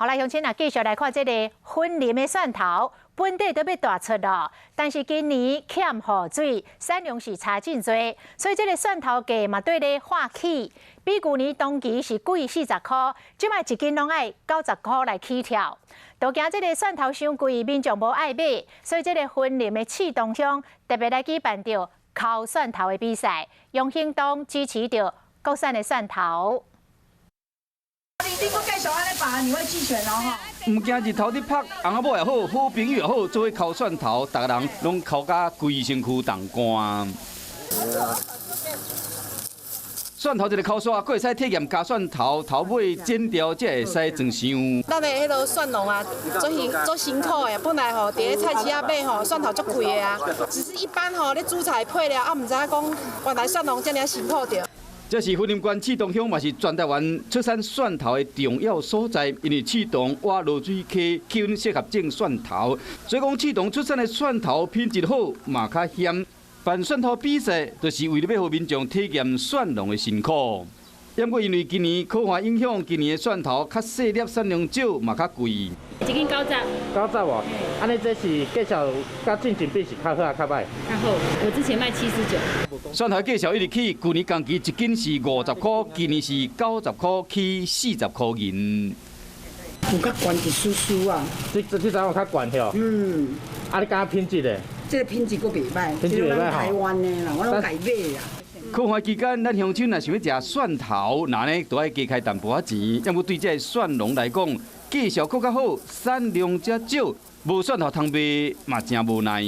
好來，鄉親啊，繼續來看這个雲林的蒜頭，本底都欲大出囉，但是今年欠雨水，產量是差真濟，所以這个蒜頭價嘛綴咧喊起，比舊年同期是貴40箍，這擺一斤攏愛90箍來起跳。都驚這个蒜頭傷貴，民眾無愛買，所以這个雲林的刺桐鄉特別來舉辦著剾蒜頭的比賽，用行動支持著國產的蒜頭。你閣繼續按呢拔，你會棄權哦吼。毋驚日頭咧曝，翁仔某也好，好朋友也好，做伙剾蒜頭，逐个人攏剾甲規身軀凍乾。蒜頭一个剾煞，閣會使體驗咬蒜頭，頭尾剪掉，才會使裝箱。咱的彼个蒜農啊，足辛足辛苦的，本來吼佇咧菜市仔買吼蒜頭足貴的啊，只是一般吼咧煮菜配料啊，毋知影講原來蒜農遮爾辛苦著。這是雲林縣刺桐鄉，嘛是全台灣出產蒜頭的重要所在。因為刺桐倚濁水溪，氣溫適合種蒜頭，所以講刺桐出產的蒜頭品質好，嘛較鮮。辦蒜頭比賽，就是為了欲予民眾體驗蒜農的辛苦。不過因為今年苦旱影響，今年的蒜頭較細粒，產量少，嘛較貴。一斤九十。九十哦，按呢這是價數佮進前比是較好抑較䆀？較好，我之前賣79。蒜頭價數一直起，舊年同期一斤是50箍，今年是90箍，起40箍銀。有較懸一絲絲啊。這這陣有較懸吼？嗯。啊，你感覺品質咧？這个品質閣袂䆀，品質袂䆀台灣的啦，我攏共買啊。苦旱期間，咱鄉親若想欲食蒜頭，那呢都愛加開淡薄仔錢。不過對這个蒜農來講，價數閣較好，產量才少，無蒜頭通賣嘛，誠無奈。